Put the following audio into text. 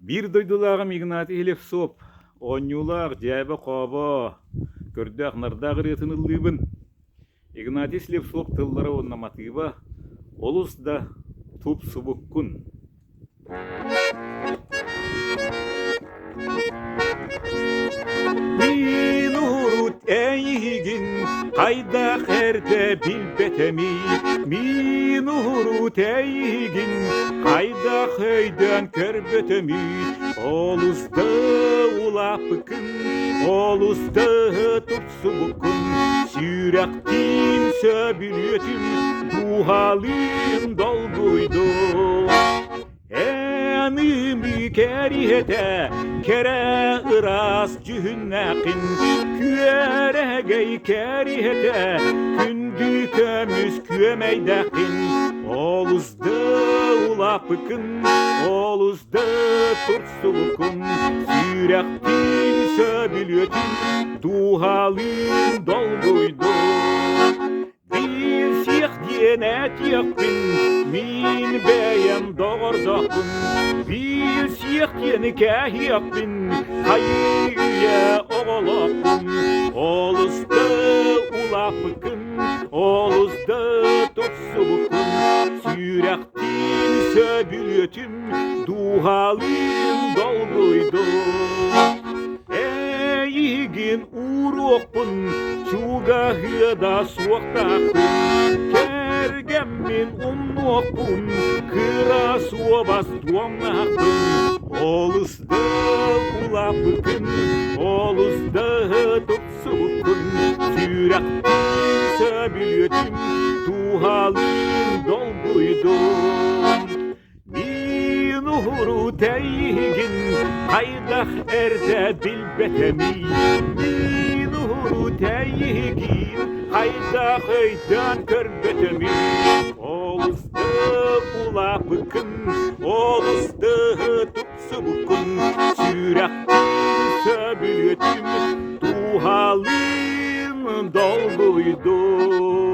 Биир дойдулааҕым Игнатий Слепцов оонньуулаах дьээбэ-хообо, көрдөөх-нардаах ырыатын ыллыыбын. Игнатий Слепцов тыллара уонна матыыба олус да тупсубуккун. Мин урут эйигин хайдах эрдэ билбэтэмий, Мин урут эйигин хайдах өйдөөн көрбөтөмүй, Олус да улааппыккын, олус да тупсубуккун, Сүрэхтиин сөбүлүөтүм, дууһалыын долгуйдум. Эн ымыы кэриэтэ кэрэ ыраас дьүһүннээххин, күөрэгэй кэриэтэ күндү көмүс күөмэйдээххин, олус да улааппыккын, олус да турсубуккун, сүрэхтиин сөбүлүөтүн, дууһалыын долгуйдун. Билсиэх диэн этиэхпин, мин бэйэм доҕордоохпун, билсиэх диэни кээһиэхпин, хайыы-үйэ оҕолоохпун, олус да улааппыккын, олус да тупсубуккун, сүрэхтиин сөбүлүөтүм, дууһалыын долгуйдум. Эйигин ууруохпун, чугаһыа да суохтаахпын, кэргэммин умнуохпун, кыра суобас дуомнаахпын, олус да улааппыккын, олус да тупсубуккун, сүрэхпин сөбүлүөтүм, дууһалыын долгуйдум. Мин уһуру тэйигин хайдах эрдэ билбэтэмий Мин уһуру тэйигин хайдах өйдөөн көрбөтөмүй Олус да улааппыккын, олус да тупсубуккун Сүрэхпин сөбүлүөтүм, дууһалыын долгуйдум.